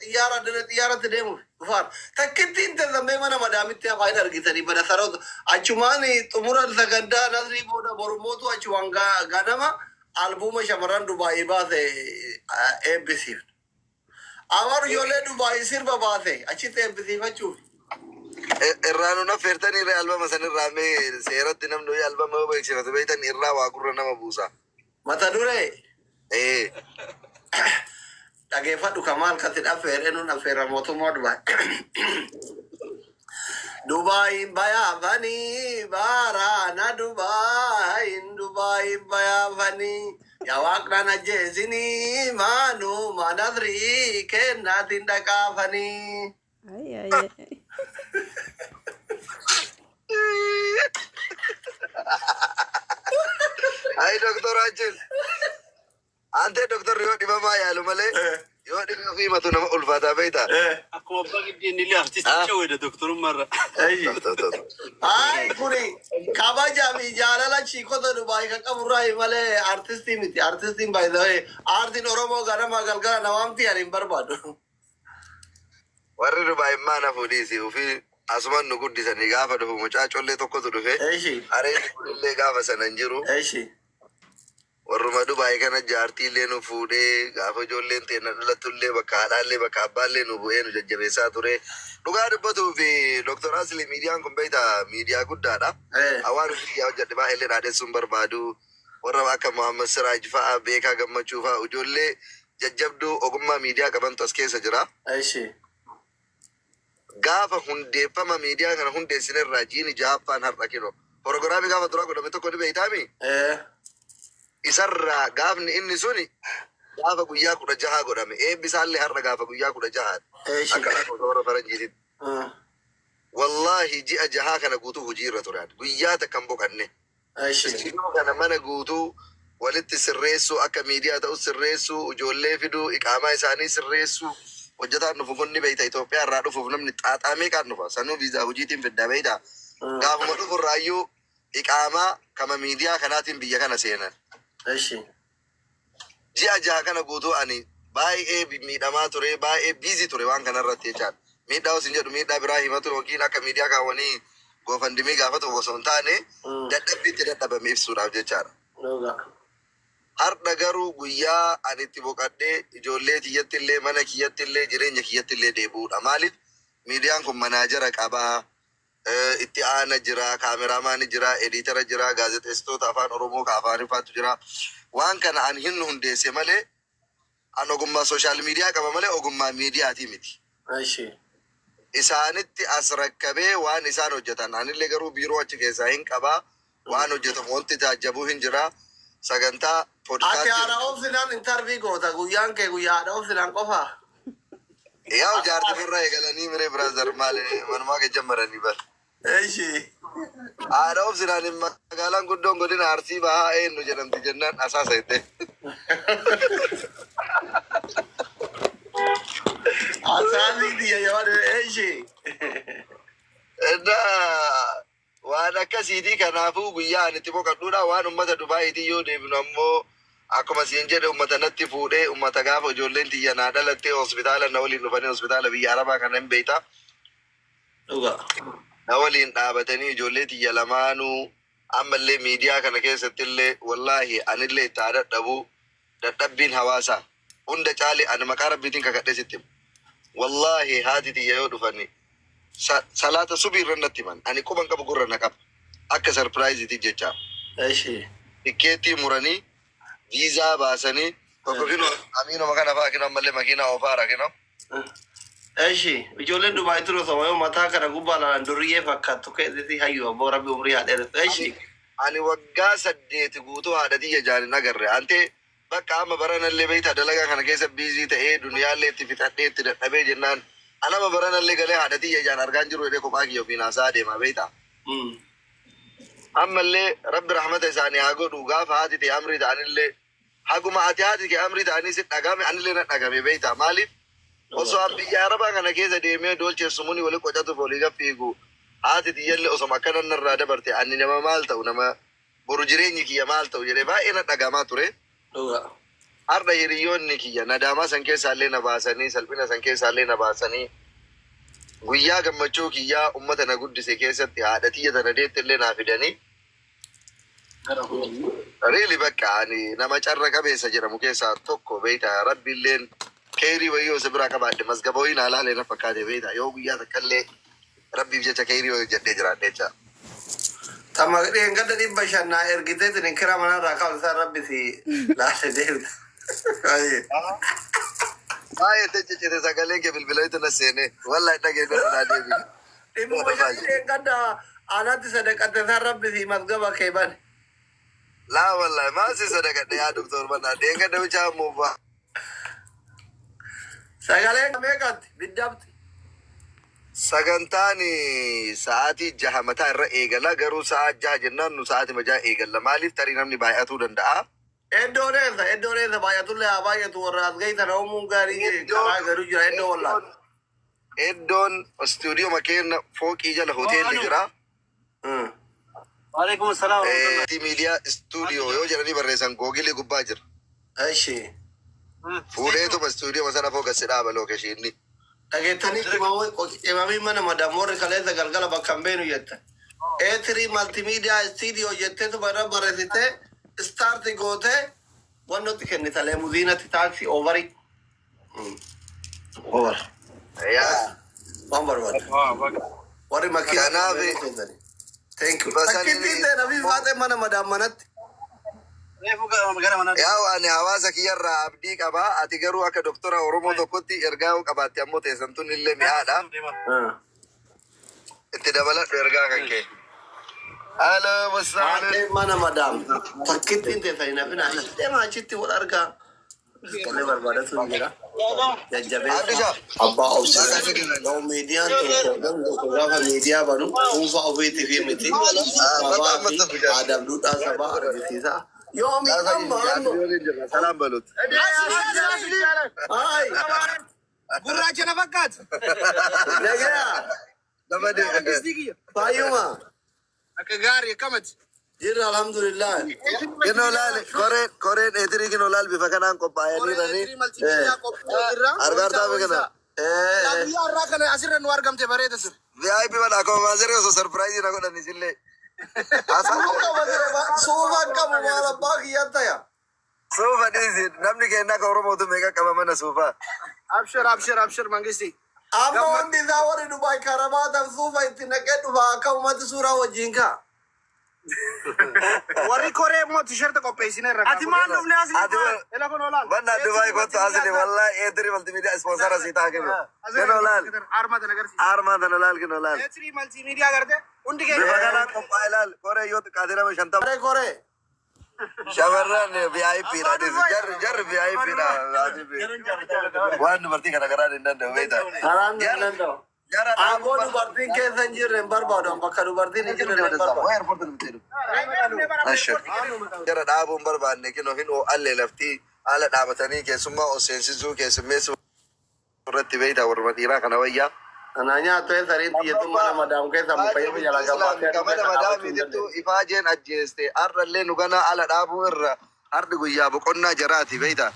Xiyyaara dirree xiyyaaratti deemuuf dhufaan. Takkitti hin tazammee mana madaamitti afaan argitanii bada saroota. Achumaan xumura sagantaa Nasrii booda borumootu achumaan ganama albuuma shamarran Dubaayii baase eebbisiifna. Amar ijoollee Dubaayii sirba baase achitti eebbisiifachuuf. Irraa nu affeertanii irraa albama san irraa mee seeratti namni ho'i albama yoo beeksifatu beektan irraa waa gurra nama buusa. Mata duree Ee. Dhageeffadhu, kamaal kasi affeere nun affeera mootummaa Dubaay. Dubaayin bayaafanii baaraana Dubaayin, Dubaayin bayaafanii yaa waaqnaan ajjeesinii maanuma Nasrii kennaatiin dhaqaafanii. Ay, ay, ay. Ay doktor Achil. Ante doktor yoo dhibamaa yaalu malee yoo dhibee ofii himatu nama ulfaataa beektaa? Akkuma abbaa giddeen illee artisticha wayida doktorummaarra. Ay, kuni kabajaa fi jaalala chiikota Dubaay kan qaburraa malee artistii miti. Artistiin, by the way, aartiin Oromoo ganama galgala namaamti ani hin barbaadu. Warri Dubaay maana fuudhiisi ofii asuman nu guddisanii gaafa dhufu mucaa collee tokkotu dhufe. Areerri kunillee gaafa sana hin jiru. Warruma Dubaay kana jaartiillee nu fuudhee gaafa ijoolleen teenna dhalattullee bakka haadhaallee bakka abbaallee nu bu'ee nu jajjabeessaa ture. Dhugaa dubbatuu fi Dr. Asli, miidiyaan kun beektaa miidiyaa guddaadha. Hawaan biyyaa hojjedhe baay'eellee dhaadessuun barbaadu. Warra akka Muhammad Siraaj fa'a, Beekaa Gammachuu fa'a, ijoollee jajjabduu ogummaa miidiyaa qabantu as keessa jira. Gaafa hundeeffama miidiyaa kana hundeessinerraa jiini jahaffaan har'a kino. Proogiraamii gaafa duraa godhame tokko ni beektaami? Isarraa gaafni inni suni gaafa guyyaa 16 godhame. Eebbi isaallee har'a gaafa guyyaa 16ti. Akka lakkoofsa warra faranjiititti. Wallaahi ji'a jahaa kana guutuu hojii irra ture. Guyyaa takka hin boqanne. Istiidiyoo kana mana guutuu walitti sirreessuu, akka miidiyaa ta'u sirreessuu, ijoollee fiduu, iqaamaa isaanii sirreessuu, hojjetaan dhufu kun ni beekta, Itoophiyaa irraa dhufuuf namni xaaxaa meeqaan dhufa? Sanuu viizaa hojiitiin fiddaa beekta. Gaafuma dhufu irraayyuu iqaamaa kama miidiyaa kanaatiin biyya kana seenan. Ji'a 6 kana guutuu ani baay'ee miidhamaa ture, baay'ee busy ture waan kanarratti jechaadha. Miidhaa osoo hin jedhu miidhaa biraa himatu yookiin akka miidiyaa kaawwanii GoFundMe gaafatu osoo hin taane dadhabbiitti dadhabame ibsuudhaaf jechaadha. Har'a garuu guyyaa ani itti boqadhee ijoollee kiyyatti illee, mana kiyyatti illee, jireenya kiyyatti illee deebi'uudha. Maaliif, miidiyaan kun manaajara qabaa, itti aana jira, kaameraamaani jira, ediitara jira, gaazexeessitoota afaan Oromoo ka Afaariffaatu jira. Waan kana ani hin hundeesse malee an ogummaa social media qaba malee ogummaa miidiyaatii miti. Isaanitti as rakkabee waan isaan hojjetan anillee garuu biiroo achi keessaa hin qabaa, waan hojjetamu wanti taajjabuu hin jira, sagantaa Ati poodkaastii. Haadha obsinaan interview goota, guyyaan kee guyyaa haadha obsinaan qofa. Yaa jaartii irraa eegalanii miree, brother, maali manumaa kee jammaranii bar. Haadha obsinaan magaalaan guddoon godina Arsii Bahaa eenyu jedhamti jennaan asaasa jette. Asaasii tiyya yoo eshi. Innaa waan akkasiitii, kanaafuu guyyaa ani itti boqadhuudha. Waan ummata Dubaayitii yoo deebinu ammoo akkuma siin jedhe ummata natti fuudhee, ummata gaafa ijoolleen tiyya naa dhalattee hospitaala na waliin dhufanii, hospitaala biyya Arabaa kana hin beektaa. Na waliin dhaabatanii ijoollee tiyya lamaanuu ammallee miidiyaa kana keessatti illee wallaahi anillee itti haa dadhabu, dadhabbiin hawaasaa hunda caale ani maqaa rabbiitiin kakadhee sitti hima. Wallaahi haati tiyya yoo dhufani salaata subii irra natti himan, ani quban qabu, gurra na qaba akka surprise jecha. Tikkeettii muranii, viizaa baasanii, tokko kino amiinuma kana fa'aa kino ammallee makiinaa oofaara kino. Eshi, ijoolleen Dubaay ture osoo yoo mataa kana gubbaa laalan duriyyee fakkaattu keessatti hayyu abboo rabbi umrii haa dheeressu. Eshi. Ani waggaa 8 guutuu haadha tiyya jaan hin agarre. Ante bakka amma baranallee beektaa dalagaa kana keessa busy ta'ee duniyaallee itti fixadhee itti dadhabee jennaan anama baranallee galee haadha tiyya jaan argaan jiru jedhee kophaa kiyya ofiin haasaa deema beektaa. Ammallee rabbi rahmata isaanii haa godhu, gaafa haati ta'e amrii ta'anillee haguma ati haati kee amrii ta'anii si dhagame anillee na dhagame beektaa. Maaliif, osoo an biyya Arabaa kana keessa deemee dolcheessumuni wali qocatuuf olii gaffiigu haati tiyyallee osoma akkana narraa dabarte ani nama maal ta'u, nama boru jireenyi kiyya maal ta'u jedhee baay'ee na dhagamaa ture. Har'a hiriyoonni kiyya nadaamaa san keessaallee na baasanii, salphina san keessaallee na baasanii, guyyaa gammachuu kiyyaa ummata na guddise keessatti haadha tiyya tana deette illee naa fidanii. Really, bakka ani nama carra qabeessa jedhamu keessaa tokko beekta. Rabbi illeen keerii wayii yoo si biraa qabaadhe masgaba wayii naa laalee na fakkaate beekta, yoo guyyaa takka illee Rabbiif jecha keerii wayii hojjedhee jiraadhe jecha. Tama dheengadda 500 naa ergiteetiin kira manarraa qabsan Rabbi si laale deemta. Baay'ee ciccite sagaleen kee bilbila na seene, wallahi dhagee naa deebi. 500 dheengadda anatti sadaqatte san Rabbi si masgaba kee bane. Laa wallahi, maal si sadaqadhe yaa doktor banaa, dheengadda bichaa muufaa. Sagaleen meeqatti biddabti? Sagantaan sa'aatii 6 mataa irra eegala, garuu sa'a 6 jennaan nu sa'aatii 6 eegalla. Maaliif, tarii namni baay'atuu danda'a. Iddoon eessa? Iddoon eessa? Baay'atullee haa baay'atu, warra as gahitan uumuun gaarii karaa garuu jira iddoo wallaan. Iddoon istuudiyoo makeenya fooqii jala hoteelli jira. Waalaikum salaam. Miidiyaa istuudiyoo yoo jedhanii barreessan googilii gubbaa jira. Eshi. Fuudheetuma istuudiyoo sana fooqassi dhaaba lookeeshinni. Dhageettanii qimamii mana madamoorri kaleessa galgala bakka hin beenu jette. Eetirii multimedia studio jetteetuma irra barreessitee start gootee wannotti kennita, leemuziinatti taaksii oovarii. Over. Yaa. Waan barbaadu. Warri makiina. Kanaaf- Thank you. Basalli- Takkittiin ta'e nabii faatee mana madaam manatti. Reefu gara manaa. Yaa, ani hawaasa kiyyarraa abdii qabaa. Ati garuu akka doktora Oromoo tokkotti ergaa yoo qabaatte ammoo teessan tun illee mi'aadha. Itti dabaladhu ergaa kan kee. Halo, wasalaam. Faatee mana madaam. Takkittiin ta'e sani nafina. Deema achitti wal argaa. Tole, barbaadatu hin jira. Jajjabeessa. Abdisha. Abbaa obsaa. Yoo miidiyaan tokko, namni tokko gaafa miidiyaa banu dhuunfaa ofiitii fi miti. Sabaa fi aadaaf duudhaa sabaa argisiisa. Yoo miidhaan amma. Salam balut. Hai. Gurraacha na fakkaata. Nagaya. Nama de. Fayyuma. Akka gaarii, akkamati? Jirra, alhamdulillah. Kinoo laal, koreen eetirii kinoo laal, bifa kanaan qophaa'anii jiranii. Argaa kana. Guyyaa har'aa kana asirra nu argamte, bareeda sir. VIP mana akkuma maasirri osoo surprise na godhan isillee. Suufa qabu maal abbaa kiyyaa taya. Suufa dhiisi, namni keenya akka Oromootu meeqa qaba mana suufaa. Abshir, abshir, abshir, mangisti. Amma wanti isaa warri Dubaay karabaataaf suufa itti naqee dhufa, akka uummati suuraa wajjin kaa. Warri koree immoo tisheerta qopheessineerra. Ati maal dhufne asii? Ati Ela kun olaal. Banna Dubaay kottu asli, wallahi eetirii multimedia sponsor asii taa kennu. Kinoo laal. Arma tana agarsiisa. Armaa tana laal, kinoo laal. Eetirii multimedia garte hundi Bifa keenya. kanaan qophaa'e laal, koree yoo xiqqaate nama 50. Koree koree. Shamarran VIP dha. Jarri jarri VIP dha. Waan dubartii kana garaan hin danda'u beektaa. Karaan hin danda'u. Jara Aangoo dubartiin keessa hin jirre hin barbaadu. Bakka dubartiin hin jirre hin barbaadu. Jara dhaabuun barbaanne, kinoo hin oo'allee laftii haala dhaabatanii keessummaa ol seensisuu keessummeessuu irratti beektaa, warra dhiiraa kana wayyaa. Anaa nyaattu, sariin xiyyeetu mana madaam keessa mukayyoo jala gabaatee. Gamana madaamii jettu ifaajeen ajjeeste, har'allee nu gana ala dhaabuu irra har'i guyyaa boqonnaa jaraati beektaa.